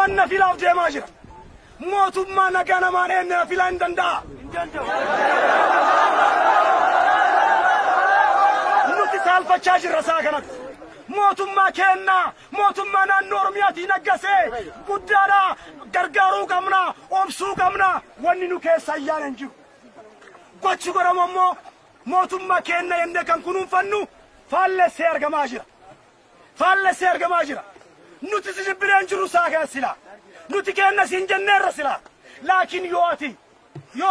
Manna filaaf deemaa jira. Mootummaa nagaa namaan eenyu filaa hin danda'a. Nuti saalfachaa jirra saa kanatti. Mootummaa kennaa, mootummaa naannoo Oromiyaatiin aggasee guddaadha, gargaaruu qabna, obsuu qabna, wanni nu keessa ayyaana hin jiru. Gochi godhamu ammoo mootummaa kenna jennee kan kunuunfannu faallessee argamaa jira. Faallessee argamaa jira. Nuti si jibbinee hin jirru saa kana silaa. Nuti kenna siin jenneerra silaa. Laakiin yoo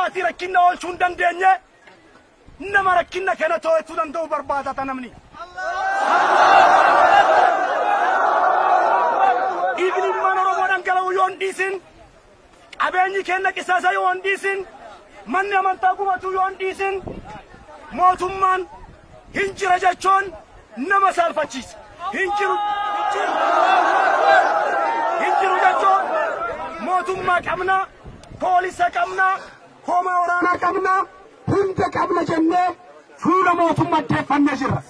ati rakkinna oolchuu hin dandeenye nama rakkinna kana to'achuu danda'u barbaadata namni. Dhiigni ilmaan Oromoo dhangala'u yoo hin dhiisin, qabeenyi keenya qisaasa yoo hin dhiisin, manni amantaa gubatu yoo hin dhiisin, mootummaan hin jira jechuun nama saalfachiisa. Hin jiru hin jiru jechuun mootummaa qabna, poolisa qabna, hoomaa waraanaa qabna, hunda qabna jennee fuula mootummaa deeffannee jirra.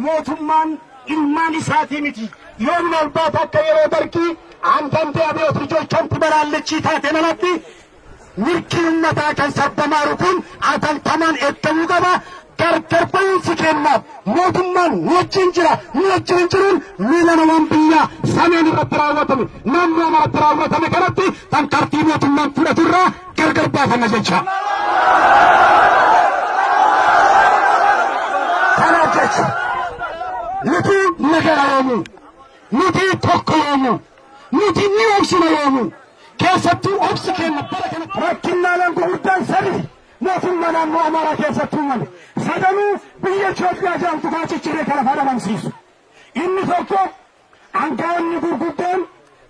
Mootummaan ilmaan isaatii miti. Yoo ምናልባት akka yeroo dargii አንዳንድ አብዮት ልጆቿን ትበላለች taate malatti mirgi uummataa kan sarbamaaru kun atantamaan eeggamuu qaba. Gargar ba'iinsi kennaaf mootummaan nu wajjin jira, nu wajjin hin jiruun miila namaan biyyaa sameen irratti raawwatame, naannoo irratti raawwatame kanatti tarkaanfii mootummaan fudhatu irraa gargar baafanna jecha. Kanaaf jecha nuti nagara yoomuu, nuti tokko yoomuu, nuti ni obsina yoomuu, keessattuu obsi kenna bara kana Rakkinnaaleen gurguddaan sadi mootummaa naannoo Amaaraa keessatti uumame. Sadanuu biyya Itoophiyaa jedhamtu kana cicciree kana fadhamamsiisu. Inni tokko aangaa'onni gurguddaan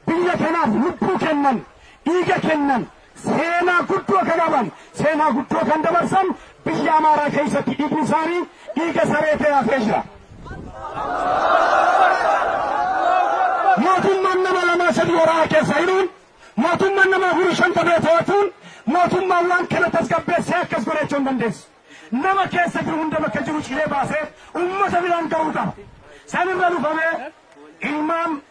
biyya kanaaf lubbuu kennan, dhiiga kennan, seenaa guddoo kan qaban, seenaa guddoo kan dabarsan biyya Amaaraa keessatti dhiigni isaanii dhiiga saree ta'ee hafee jira. Mootummaan nama lamaa sadii waraana keessa hidhuun, mootummaan nama afurii shan qabee to'atuun, mootummaan waan kana tasgabbeessee akkas godhachuu hin dandeessu. Nama keessa jiru hunda bakka jiru ciree baasee uummata biraan ga'uu qaba. Sanirra dhufamee ilmaan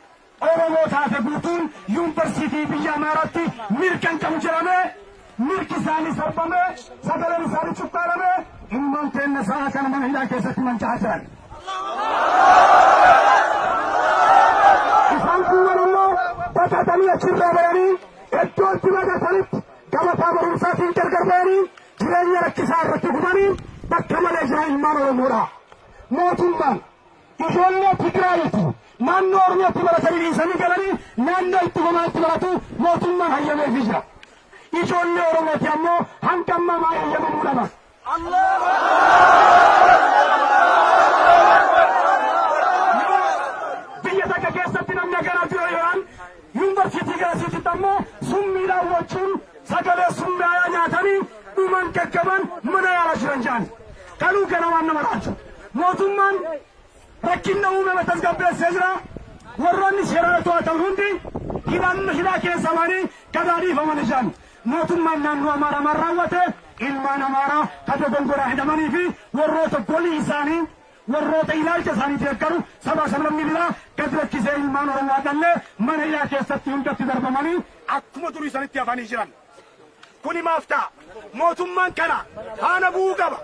Oromoo taate guutuun yuunivarsiitii biyya Amaaraatti mirga hin qabu jedhamee mirgi isaanii sarbamee sagaleen isaanii cuqqaalamee ilmaan keenya sa'a kana mana hidhaa keessatti manca'aa jiran. Isaan kuuwwan ammoo baqatanii achirraa bayanii iddoo itti baqatanitti gabataa barumsaatiin gargar bayanii jireenya rakkisaa irratti gubanii bakka malee jiran ilmaan Oromoodha. Mootummaan ijoollee Tigraayitti naannoo Oromiyaatti baratanii dhiisanii galanii naannoo itti gomaatti baratu mootummaan hayyameefii jira. Ijoollee Oromooti ammoo hanga ammaa maa hayyamamuu dhaba. Biyya takka keessatti namni akkanaa jira yoo yuunivarsiitii garasiitti ammoo summiidhaan wajjin sagalee summaayaa nyaatanii dhuman gaggaban mana yaalaa jiran jedhan. Kanuu kana waan nama raaju. Mootummaan rakkinna uumame tasgabbeessee jira. Warroonni seeraan to'atan hundi hidhaan hidhaa keessa ba'anii gadaa dhiifaman jedhan. Mootummaan naannoo Amaaraa maal raawwate ilmaan Amaaraa kan dogongoraa hidhamanii fi warroota golii isaanii warroota ilaalcha isaanii deeggaru saba sablammii biraa gad rakkisee ilmaan Oromoo dhallee mana hidhaa keessatti hundatti darbamanii akkuma durii sanitti hafanii jiran. Kuni maaf ta'a? Mootummaan kana faana bu'uu qaba.